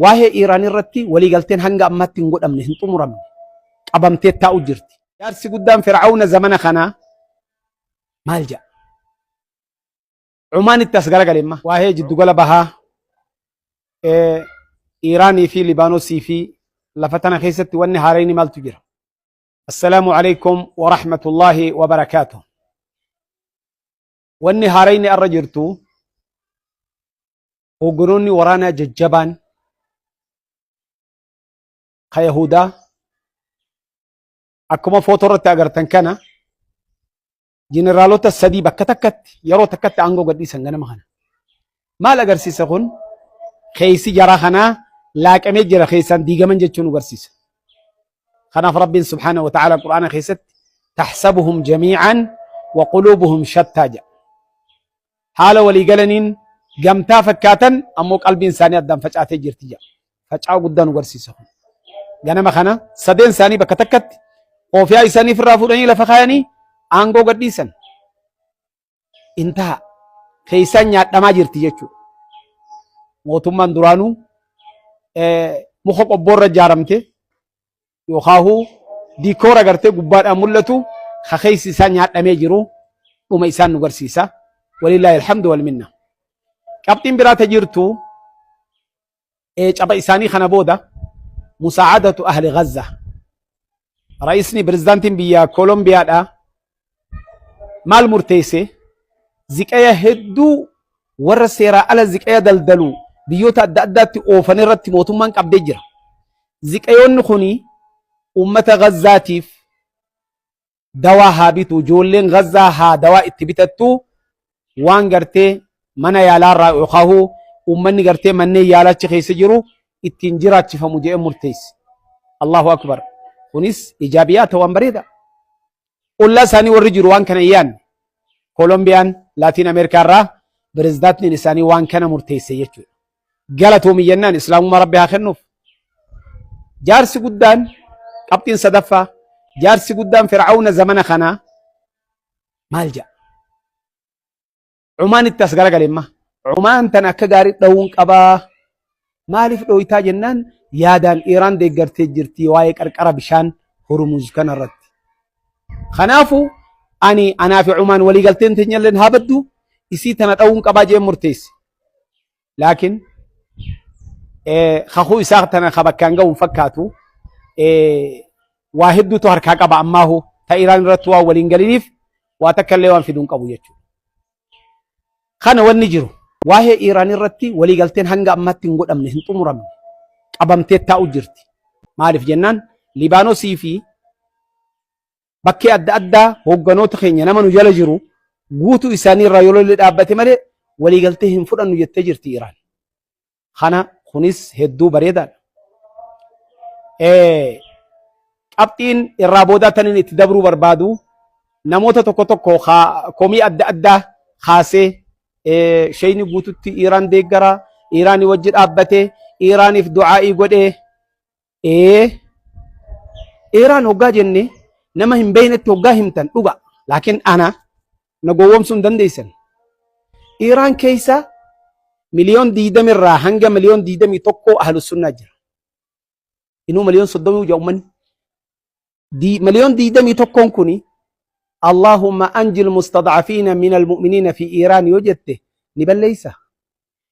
Waa'ee Iiraan irratti waliigalteen hanga ammaatti hin godhamne, hin xumuramne, qabamtee taa'u jirti. Jaarsi guddaan Fir'aawna zamana kanaa maal jedha? Cumaanitti as garagale imma. Waa'ee jiddugala bahaa, Iiraanii fi Libaanosii fi lafa tana keessatti wanni haarayni maaltu jira? Assalaamu alaikum wa rahmatullahi wa barakaatuh. Wanni haarayni arra jirtu, hoogganoonni waraanaa jajjabaan ka Yahudaa akkuma footoo irratti agartan kana jeneraalota sadii bakka takkatti yeroo takkatti aangoo gadhiisan ganama kana. Maal agarsiisa kun? Keessi jara kanaa laaqamee jira, keessaan diigaman jechuun agarsiisa. Kanaaf Rabbiin subhaanahu wa ta'ala Qur'aana keessatti "taxsabuhum jamii'an wa quluubuhum shattaa" jedha. Haala walii galaniin gamtaa fakkaatan, ammoo qalbiin isaanii addaan facaatee jirti jedha. Faca'uu guddaa nu agarsiisa kun. Ganama kana sadeen isaanii bakka takkatti koofiyaa isaanii ofirraa fuudhanii lafa kaayanii aangoo gadhiisan. Intaha keessaan nyaadhamaa jirti jechuudha. Mootummaan duraanuu muka qobboorra ijaaramte yookaahuu diikoora gartee gubbaadhaan mul'atu ka keessi isaa nyaadhamee jiru dhuma isaan nu garsiisa. Walillaahi alhamdu wal minna. Qabxiin biraa ta jirtu, caba isaanii kana booda musaa'adatu ahli Gaza. Raisni pirezidaantiin biyya Koolombiyaadha maal murteesse? Ziqaya hedduu warra seeraa ala ziqaya daldalu biyyoota adda addaatti oofan irratti mootummaan qabdee jira. Ziqayoonni kuni uummata Gazaatiif dawaa haa bitu, ijoolleen Gazaa haa dawaa itti bitattu, waan gartee mana yaalaarraa yookaan uummanni gartee manneen yaalaa achi keessa jiru ittiin jiraachifamu jedhee murteesse. Allahu akbar. Kunis ijaabiyaata, waan bareeda. Ollaa isaanii warri jiru waan kana hin yaadne. Kolombiyaan Laatiin Ameerikaa irraa pirezidaantiin isaanii waan kana murteesse jechuudha. Galatoomi jennaan, islaamummaa Rabbi haa kennuuf. Jaarsi guddaan, qabxiin sadaffaa, jaarsi guddaan Fir'aawna zamana kanaa maal jedha? Cumaan itti as garagale imma. Cumaan tan akka gaarii dha'uun qabaa. Maaliif dhooytaa jennaan, yaadaan Iiraan deeggartee jirti waa'ee qarqara bishaan Hormuz kanarratti. Kanaafuu ani anaa fi Cumaan waliigalteen teenyalleen haa baddu, isii tana dha'uun qabaa jeen murteesse. Laakiin kakuu isaa tana ka bakkaan ga'u hin fakkaatu. Waa hedduutu harkaa qaba ammaahu, ta Iiraan irratti waan waliin galiniif waa takka illee waan fiduu hin qabu jechuudha. Kana wanni jiru, waa'ee Iiraan irratti waliigalteen hanga ammaatti hin godhamne, hin xumuramne, qabamtee taa'u jirti. Maaliif jennaan, Libaanosii fi bakkee adda addaa hoogganoota keenya nama nu jala jiru guutuu isaanii irraa yoo lolli dhaabbate malee waliigaltee hin fudhannu jettee jirti Iiraan. Kana kunis hedduu bareedaadha. Qabxiin irraa boodaa taniin itti dabruu barbaadu, namoota tokko tokko komii adda addaa kaasee, sheeyni guututti Iiraan deeggara, Iiraanii wajji dhaabbatee, Iiraaniif du'aa'ii godhee. Iiraan hoggaa jenne nama hin beeknetti hoggaa himtan dhuga, laakiin ana na gowwoomsuu hin dandeessan. Iiraan keessa miliyoon 20 irraa hanga miliyoon 21 ahlus sunnaa jira. Inuu miliyoon 30 ija uummanni. Miliyoon 21n kuni "Allahumma anjil mustadcafiina min almu'miniina fi Iiraan" yoo jette ni balleeysa.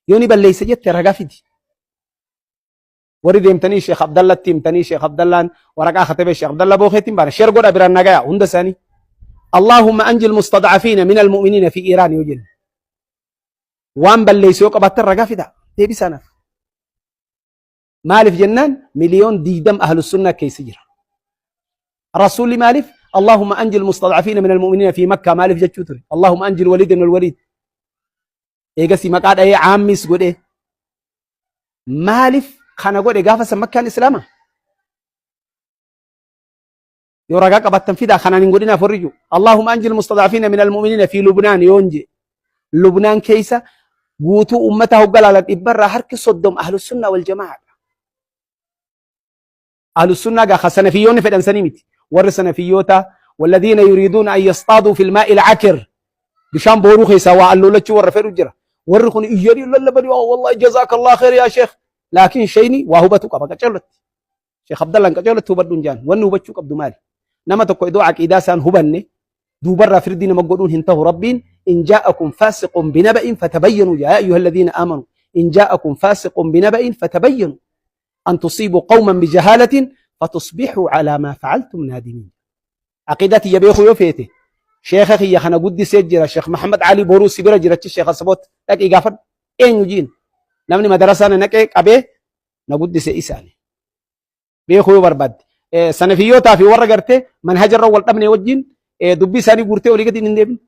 Yoo ni balleeysa jette ragaa fidi. Warri deemtanii Sheekh Abdallatti himtanii, Sheekh Abdallaan waraqaa katabee Sheekh Abdalla bookeetiin baana share godha biraan nagaya hunda isaanii. "Allahumma anjil mustadcafiina min almu'miniina fi Iiraan" yoo jenne waan balleessu yoo qabaattan ragaa fida, deebisaanaaf. Maaliif jennaan, miliyoon 20 ahlus sunnaa keessa jira. Rasuulli maaliif "Allahumma anjil mustadcafiina min almu'miniina fi Makkaa" maaliif jechuu ture? "Allahumma anjil Waliid ibn al-Waliid." Eegasii maqaa dhahee caammis godhee. Maaliif kana godhe gaafa san Makkaan Islaama? Yoo ragaa qabaattan fidaa, kanaan hin godhinaaf warri jiru. "Allahumma anjil mustadcafiina min almu'miniina fi Lubnaan" yoon je. Lubnaan keessa guutuu ummata hogga laalan 30% ahlus sunnaa wal jamaa'aadha. Ahlus sunnaa gaa sanafiyyoonni fedhan sanii miti. Warri sanafiyyoota والذين يريدون أن يصطادوا في الماء العكر, bishaan booruu keessaa waa alloolachuu warra fedhu jira. Warri kun iyyanii lallabanii, "Oh, wallahi jazakallah khair yaa sheekh." Laakiin sheeyni waa hubatu qaba qaceellotti. Sheekh Abdallaan qaceellotti hubadhuun jaan. Wanni hubachuu qabdu maali? Nama tokko iddoo aqiidaa isaan hubanne duubarraa firdii nama godhuun hin tahu. Rabbiin in jaa'akum faasiqun binaba'in fatabayyanu, yaa ayyuha alladhiina aamanu in jaa'akum faasiqun binaba'in fatabayyanu an tusiibu qawman bijahaalatin fatusbixuu calaa maa facaltum naadimiin. Aqiidaa tiyya beekuu yoo feete, sheekha kiyya kana guddisee jira, Sheekh Mahamad Alii Boruu si bira jira, achi Sheekh Saboot dhaqii gaafadhu. Eenyu jiin namni madarasaa na naqee qabee na guddise isaani. Beekuu yoo barbaadde, sanafiyyootaa fi warra gartee manhajarra wal dhabne wajjin dubbii isaanii guurtee olii gadi hin deebin.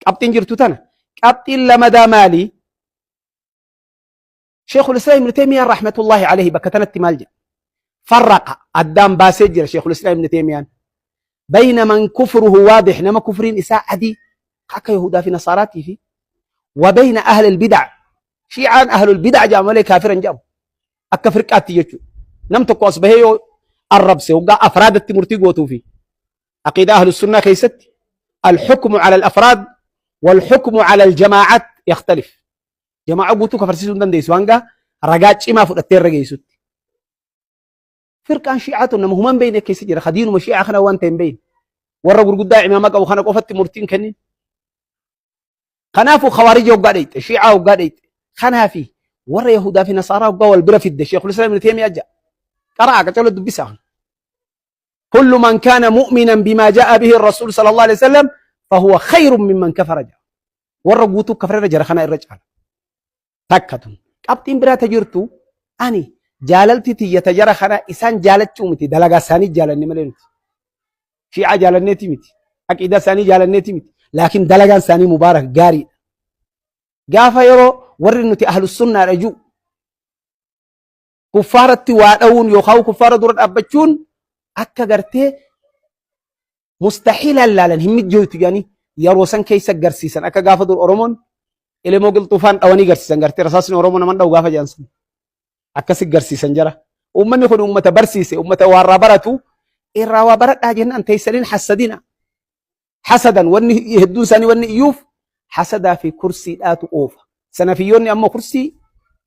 Qabxiin jirtu tana. Qabxiin lamadaa maali? Sheekul Islaam Ibn Taymiyyaan rahmatullahi alayhi bakka tanatti maal jedha? Farraqa, addaan baasee jira Sheekul Islaam Ibn Taymiyyaan. Bayna man kufruhu waadix, nama kufriin isaa adii akka Yahudaa fi Nasaaraatii, fi wa bayna ahli albidac. Shiicaan ahlul bidac jedhama malee kaafiran jedhamu. Akka firqaatti jechuudha. Nam tokko as bahee yoo arrabse, hoggaa afraadatti murtii gootuu fi aqiidaa ahlus sunnaa keessatti alxukmu cala al-afraad walxukmu cala al-jamaacaat yakhtalif. Jamaa'a guutuu kafarsiisuu hin dandeessu hanga ragaa cimaa fudhattee irra geessutti. Firqaan shiicaa tun nama human beekne keessa jira. Kadiinuma shiicaa kana waan ta'e hin beekne. Warra gurguddaa imaama qabu kana qofatti murtiin kennin. Kanaafuu khawaarija hoggaa dheyxe, shiicaa hoggaa dheyxe. Kanaafi warra Yahudaa fi Nasaaraa hoggaa wal bira fidde, Sheekul Islaam Ibn Taymiyaa ja'a. Qara'a, qacalo dubbisaa. Kullu man kaana mu'minan bimaa ja'a bihi Rasuul sallallahu alaihi wasallam fahuwa khayrun mimman kafara ja'a. Warra guutuu kafara irra jara kana irra caala. Takka tun. Qabxiin biraa ta jirtu, ani jaalalti tiyya ta jara kana isaan jaalachuu miti, dalagaa isaanii jaalanne malee nuti. Shii'aa jaalanneeti miti. Aqiidaa isaanii jaalanneeti miti. Laakiin dalagaan isaanii mubaarak, gaariidha. Gaafa yeroo warri nuti ahlus sunnaadha jiru kuffaaratti waa dha'uun yookaan kuffaara dura dhaabbachuun akka gartee mustahiilaan laalan, hin mijjooytu jedhanii yeroo san keessa garsiisan, akka gaafa dur Oromoon elemoo qilxuufaan dhawanii garsiisan, gartee rasaasni Oromoo naman dha'u gaafa jedhan san akkasi garsiisan jara. Uummanni kun uummata barsiise, uummata waarraa baratu, irraa waa baradhaa jennaan teessaniin hassadina. Hasadan wanni hedduun isaanii wanni iyyuuf hasadaa fi kursiidhaatu oofa. Sanafiyyoonni ammoo kursii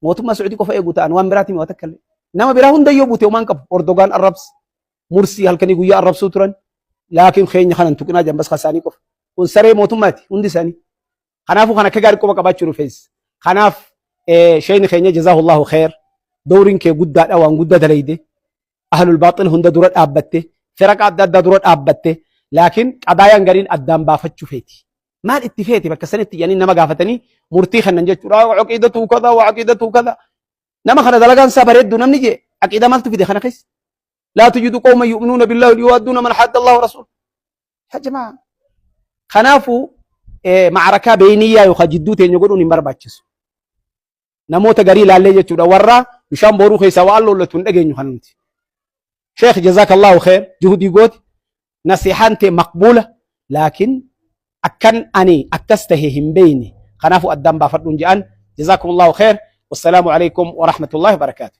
mootummaa Sacuudii qofa eegu ta'an, waan biraatiin waa takka illee. Nama biraa hundayyoo buute homaan qabu. Ordogaan arrabsa. Mursii halkanii guyyaa arrabsuu turan. Laakiin keenya kanan tuqinaa jambas kasaanii qofa. Kun saree mootummaati hundi isaanii. Kanaafuu kan akka gaarii qofa qabaachuu nu feesisa. Kanaaf sheeyni keenya, jazaahullahu kheer, dowriin kee guddaadha, waan guddaa dalayde. Ahlul baaxil hunda dura dhaabbatte, firaqa adda addaa dura dhaabbatte, laakiin qadaayaan gariin addaan baafachuu feeti. Maal itti feete bakka sanitti jedhanii nama gaafatanii murtii kennan jechuudha. Aqiidatu kada wa aqiidatu kada. Nama kana dalagaan isaa bareeddu namni jee, aqiidaa maaltu fide kana keessa? Laa tajidu qawman yu'minuuna billahi yuwaadduuna man hadda Allahu rasuul. Yaa jamaa. Kanaafuu macrakaa beeyniyyaa yookaan jidduu teenya godhuun hin barbaachisu. Namoota garii ilaallee jechuudha, warra bishaan booruu keessaa waan lollatu hin dhageenyu kan nuti. Sheekh, jazakallahu kheer, juhudii gooti, nasihaan tee maqbuula, laakiin akkan ani akkas tahe hin beeyne, kanaafuu addaan baafadhuun jedhan. Jazakumullahu kheer, wassalaamu alaikum wa rahmatullahi wa barakaatuh.